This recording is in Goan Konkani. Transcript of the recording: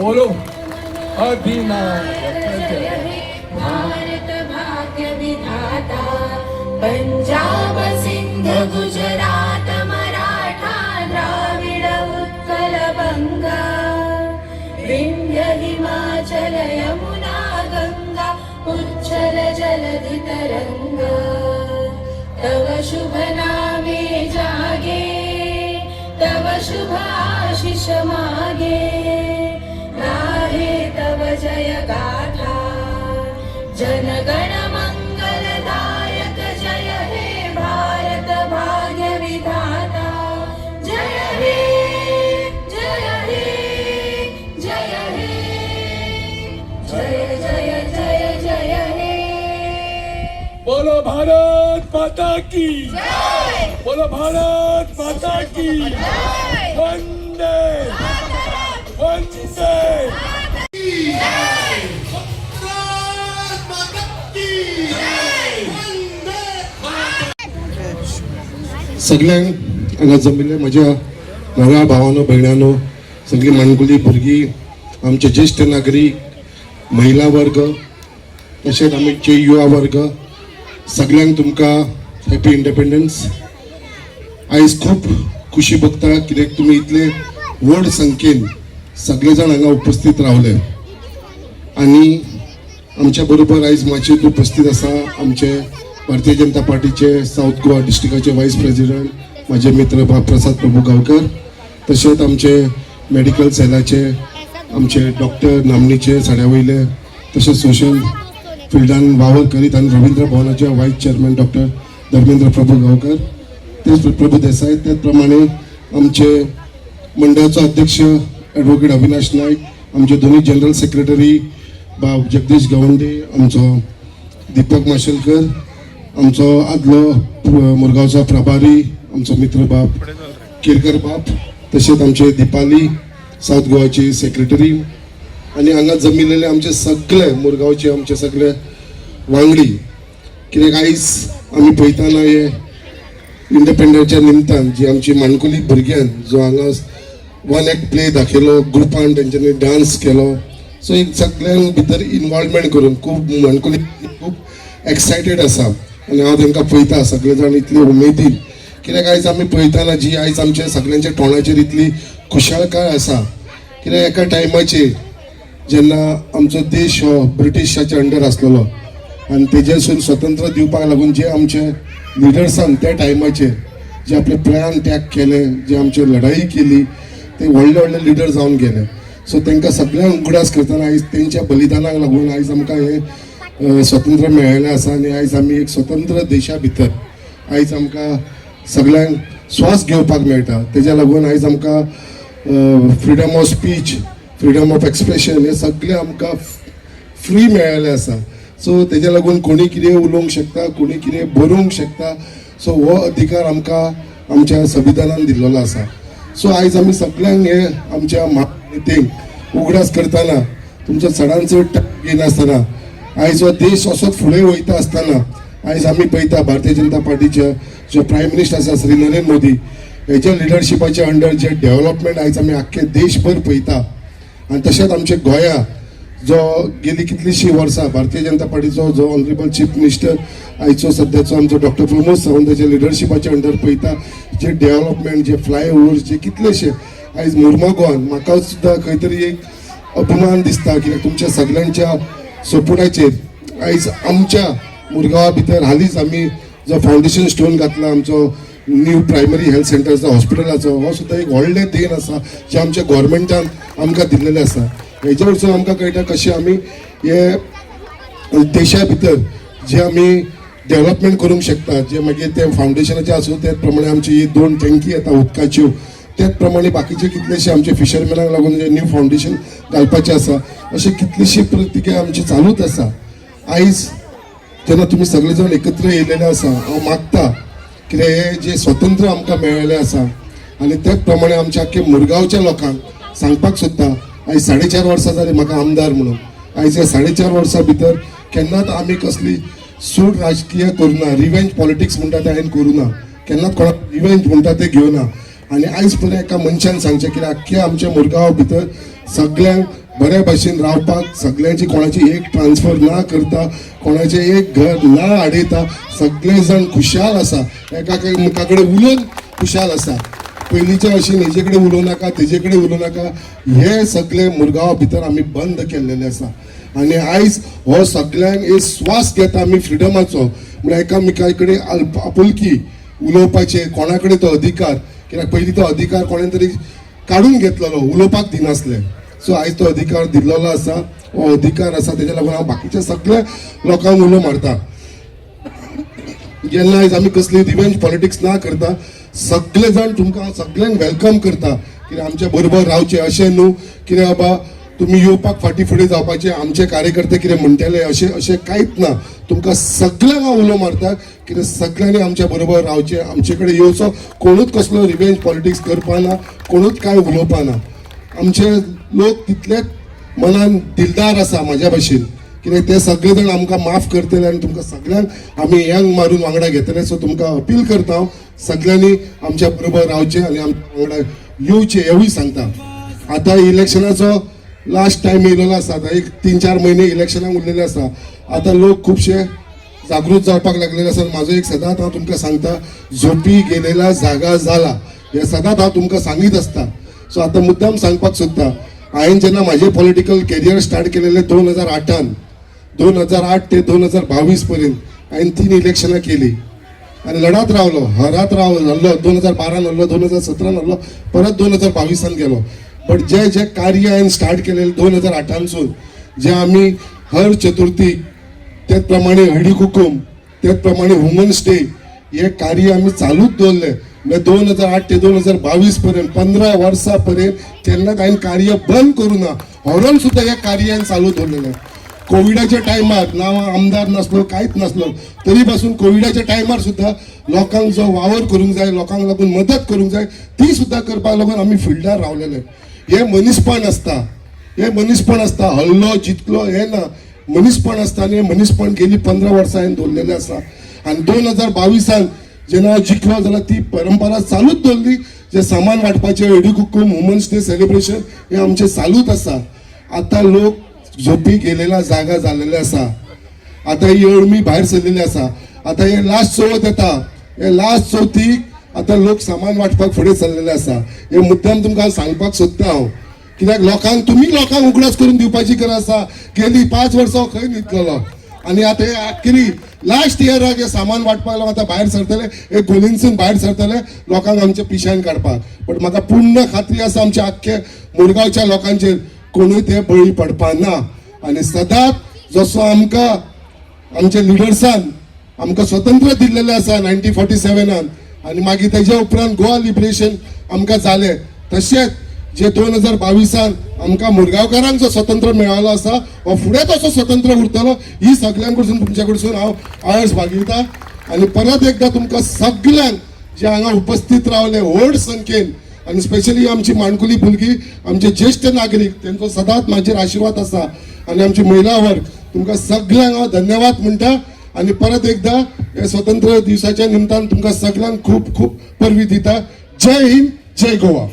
बोलो अधिनायक जय हे भारत भाग्य विधाता. पंजाब सिंध गुजरात मराठा द्राविड उत्कल बंगा, विंध्य हिमाचल यमुना गंगा, उच्छल जलधि तरंगा. तव शुभ नामे जागे, तव शुभ आशिष मागे, गाहे तव जय गाथा. जनगण मंगलदायक जय हे भारत भाग्य विधाता. जय हे, जय हे, जय हे, जय जय जय जय हे. बोलो भारत माता की! बोलो भारत माता की! वंदे वंदे. भारत माता की! वंदे. सगळ्यांक हांगा जमिल्ले म्हज्या मोगाळ भावानो, भयणानो, सगळीं माणकुली भुरगीं, आमचे ज्येश्ठ नागरीक, महिला वर्ग, तशेंच आमचे युवा वर्ग, सगळ्यांक तुमकां हॅपी इंडिपेंडन्स. आयज खूब खुशी भोगता कित्याक तुमी इतले व्हड संख्येन सगळे जाण हांगा उपस्थित रावले आनी आमच्या बरोबर आयज माचयेर उपस्थित आसा आमचे भारतीय जनता पार्टीचे साऊथ गोवा डिस्ट्रिक्टाचे वायस प्रेसिडेंट, माझे मित्र बाब प्रसाद प्रभू गांवकर, तशेंच आमचे मेडिकल सेलाचे आमचे डॉक्टर नामनेचे सड्या वयले, तशेंच सोशल फिल्डान वावर करीत आनी रवींद्र भवनाचे vice chairman doctor Dharmendra Prabhu Gaonkar, तेच प्रभू देसाय, त्याच प्रमाणे आमचे मंडळाचो अध्यक्ष ॲडव्होकेट अविनाश नाईक, आमचे दोन्ही जनरल सेक्रेटरी बाब जगदीश गवंडे, आमचो दीपक माशेलकर, आमचो आदलो मुरगांवचो प्रभारी आमचो मित्र बाब केरकर बाब, तशेंच आमचे दीपाली साऊथ गोवाची सेक्रेटरी आनी हांगा जमिल्लेले आमचे सगळे मुरगांवचे आमचे सगळे वांगडी. कित्याक आयज आमी पळयतना हे इंडिपेंडन्साच्या निमतान जी आमची माणकुली भुरग्यान जो हांगा वन एक्ट प्ले दाखयलो, ग्रुपान तेंच्यांनी डान्स केलो, सो एक सगळ्यांक भितर इनवॉल्वमेंट करून खूब माणकुली खूब एक्सायटेड आसा आनी हांव तांकां पळयता सगळे जाण इतले उमेदीन, कित्याक आयज आमी पळयतना जी आयज आमच्या सगळ्यांच्या तोंडाचेर इतली खुशालकाय आसा, कित्याक एका टायमाचेर जेन्ना आमचो देश हो ब्रिटिशाच्या अंडर आसलेलो आनी तेजेसून स्वतंत्र दिवपाक लागून जे आमचे लिडर्सान त्या टायमाचेर जे आपले प्राण त्याग केले, जे आमचे लढाई केली, ते व्हडले व्हडले लिडर जावन गेले. सो तांकां सगळ्यांक उगडास करतना आयज तेंच्या बलिदानाक लागून आयज आमकां हें स्वातंत्र्य मेळ्ळेलें आसा आनी आयज आमी एक स्वतंत्र देशा भितर आयज आमकां सगळ्यांक श्वास घेवपाक मेळटा. तेज्या लागून आयज आमकां freedom of speech, freedom of expression हे सगळें आमकां फ्री मेळ्ळेलें आसा. सो तेज्या लागून कोणी कितें उलोवंक शकता, कोणी कितें बरोवंक शकता. सो हो अधिकार आमकां आमच्या संविधानान दिल्लो आसा. सो आयज आमी सगळ्यांक हे आमच्या म्हानेतेंक उगडास करतना, तुमचो चडान चड टायम घेयनासतना, आयज हो देश असोच फुडें वयता आसतना आयज आमी पळयता भारतीय जनता पार्टीचे जे प्रायम मिनिस्टर आसा श्री नरेंद्र मोदी हेच्या लिडरशिपाच्या अंडर जे डेव्हलपमेंट आयज आमी आख्खे देशभर पळयता आनी तशेंच आमच्या गोंया जो गेली कितलीशीं वर्सां भारतीय जनता पार्टीचो जो ऑनरेबल चीफ मिनिस्टर आयचो सद्याचो आमचो डॉक्टर प्रमोद सावंताच्या लिडरशिपाच्या अंडर पळयता जे डेव्हलपमेंट, जे फ्लायओवर्स, जे कितलेशे आयज मुर्मगांवान म्हाका सुद्दां खंय तरी एक अभिमान दिसता, कित्याक तुमच्या सगल्यांच्या सपोर्टाचेर आयज आमच्या मुरगांवा भितर हालींच आमी जो फावंडेशन स्टोन घातला आमचो न्यू प्रायमरी हेल्थ सेंटरचो, हॉस्पिटलाचो, हो सुद्दां एक व्हडलें देण आसा जें आमच्या गोवोरमेंटान आमकां दिल्लेलें आसा. हेच्या वरसून आमकां कळटा कशें आमी हे देशा भितर जे आमी डेव्हलपमेंट करूंक शकता, जे मागीर ते फावंडेशनाचे आसूं, त्याच प्रमाणे आमची ही दोन टँकी येता उदकाच्यो, त्याच प्रमाणे बाकीचे कितलेशे आमचे फिशरमॅनाक लागून जे न्यू फावंडेशन घालपाचें आसा, अशी कितलीशी प्रतिक्रिया आमची चालूच आसा. आयज जेन्ना तुमी सगळे जाण एकत्र येयलेले आसा, हांव मागता कित्याक हे जे स्वतंत्र आमकां मेळ्ळेलें आसा आनी त्याच प्रमाणे आमच्या आख्खे मुरगांवच्या लोकांक सांगपाक सोदता, आयज 4.5 वर्सां जालीं म्हाका आमदार म्हणून. आयज ह्या 4.5 वर्सां भितर केन्नाच आमी कसली सूड राजकीय करुना, रिवेंज पॉलिटिक्स म्हणटा तें हांवें करूं ना, केन्नाच कोणाक रिवेंज म्हणटा तें घेवना. आनी आयज पर्यंत एका मनशान सांगचें की आख्ख्या आमच्या मुरगांवा भितर सगळ्यांक बऱ्या भाशेन रावपाक सगळ्यांची कोणाची एक ट्रान्सफर ना करता, कोणाचें एक घर ना आडयता, सगळे जाण खुशाल आसा, एकामेका कडेन उलोवन खुशाल आसा. पयलींच्या भशेन हेजे कडेन उलोवं नाका, तेजे कडेन उलोवं नाका, हे सगळे मुरगांवा भितर आमी बंद केल्लेले आसा. आनी आयज हो सगळ्यांक एक स्वास घेता आमी फ्रिडमाचो, म्हळ्यार एकामेका कडेन आपुलकी उलोवपाचें कोणा कडेन तो अधिकार, कित्याक पयलीं तो अधिकार कोणें तरी काडून घेतलेलो, उलोवपाक दिनासले. सो आयज तो अधिकार दिल्लो आसा, हो अधिकार आसा, तेज्या लागून हांव बाकीच्या सगळ्या लोकांक उलो मारता. जेन्ना आयज आमी कसली रिवेंज पॉलिटिक्स ना करता, सगळे जाण तुमकां हांव सगळ्यांक welcome करता कित्याक आमच्या बरोबर रावचें. अशें न्हू कितें बाबा तुमी येवपाक फाटीं फुडें जावपाचें, आमचे कार्यकर्ते कितें म्हणटले, अशें अशें कांयच ना. तुमकां सगळ्यांक हांव उलो मारता कितें सगळ्यांनी आमच्या बरोबर रावचें, आमचे कडेन येवचो. कोणूच कसलो रिवेंज पॉलिटिक्स करपाना, कोणूच कांय उलोवपाना. आमचे लोक तितलेच मनान दिलदार आसा म्हाज्या भशेन, कित्याक ते सगळे जाण आमकां माफ करतले आनी तुमकां सगळ्यांक आमी यंग मारून वांगडा घेतले. सो तुमकां अपील करता हांव, सगळ्यांनी आमच्या बरोबर रावचें आनी आमच्या वांगडा येवचें हेवूय सांगता. आतां इलेक्शनाचो लास्ट टायम येयलेलो आसा. आतां एक 3-4 म्हयने इलेक्शनाक उरलेले आसा. आतां लोक खुबशे जागृत जावपाक लागलेले आसा. म्हाजो एक सदांच हांव तुमकां सांगता, झोपी गेलेला जागा जाला, हें सदांच हांव तुमकां सांगीत आसता. सो आतां मुद्दाम सांगपाक सोदता, हांवें जेन्ना म्हाजें पॉलिटिकल करियर स्टार्ट केलेलें 2008आन, 2008 ते 2022 पर्यंत हांवें 3 इलेक्शनां केली आनी लढत रावलो, हरात रावलो. हरलो 2012न, हरलो 2017न, हरलो परत 2022आन गेलो. बट जे जे कार्य हांवें स्टार्ट केलेलें 2008आनसून, जे आमी हर चतुर्थी, त्याच प्रमाणे हळदी कुकुम, त्याच प्रमाणे वुमन्स डे, हे कार्य आमी चालूच दवरले. म्हणजे 2008 ते 2022 पर्यंत, 15 वर्सां पर्यंत केन्नाच हांवें कार्य बंद करूं ना. हरोन सुद्दां हे कार्य हांवें चालू दवरलेलें. कोविडाच्या टायमार ना हांव आमदार नासलो, कांयच नासलो, तरी पासून कोविडाच्या टायमार सुद्दां लोकांक जो वावर करूंक जाय, लोकांक लागून मदत करूंक जाय, ती सुद्दां करपाक लागून आमी फिल्डार रावलेले. हे मनीसपण आसता, हे मनीसपण आसता. हल्लो जितलो हे ना, मनीसपण आसता. आनी हे मनीसपण गेली 15 वर्सां हांवें दवरलेलें आसा. आनी 2022आन जेन्ना हांव जिखलो जाल्यार ती परंपरा चालूच दवरली. जे सामान वांटपाचें, हळदी कुकुम, वुमन्स डे सेलिब्रेशन हे आमचें चालूच आसा. आतां लोक झोपी गेलेला जागा जाल्लेले आसा. आतां ही अळमी भायर सरलेली आसा. आतां हे लास्ट चवथ येता, हे लास्ट चवथीक आतां लोक सामान वांटपाक फुडें सरलेले आसा. हे मुद्दाम तुमकां हांव सांगपाक सोदता हांव, कित्याक लोकांक, तुमी लोकांक उगडास करून दिवपाची गरज आसा. गेली 5 वर्सां हांव खंय न्हिदलेलो आनी आतां हे आखरी लास्ट इयराक हे सामान वांटपाक लागून आतां भायर सरतले, हे गोलिनसून भायर सरतले लोकांक आमच्या पिशान काडपाक. बट म्हाका पूर्ण खात्री आसा, आमच्या आख्खे मुरगांवच्या लोकांचेर कोणूय ते बळी पडपा ना. आनी सदांच जसो आमकां आमच्या लिडर्सान आमकां स्वतंत्र दिल्लेलें आसा 1947आन आनी मागीर तेज्या उपरांत गोवा लिबरेशन आमकां जालें, तशेंच जे 2022आन आमकां मुरगांवकारांक जो स्वतंत्र मेळ्ळो आसा, हो फुडें तसो स्वतंत्र उरतलो, ही सगळ्यां कडसून, तुमच्या कडसून हांव आळस मागिता. आनी परत एकदां तुमकां सगल्यांक जे हांगा उपस्थित रावले व्हड संख्येन, आनी स्पेशली आमची माणकुली भुरगीं, आमचे ज्येश्ठ नागरीक, तेंचो सदांच म्हाजेर आशिर्वाद आसा, आनी आमची महिला वर्ग, तुमकां सगल्यांक हांव धन्यवाद म्हणटा. आनी परत एकदां हे स्वतंत्र दिवसाच्या निमतान तुमकां सगल्यांक खूब खूब परबीं दिता. जय हिंद, जय गोवा.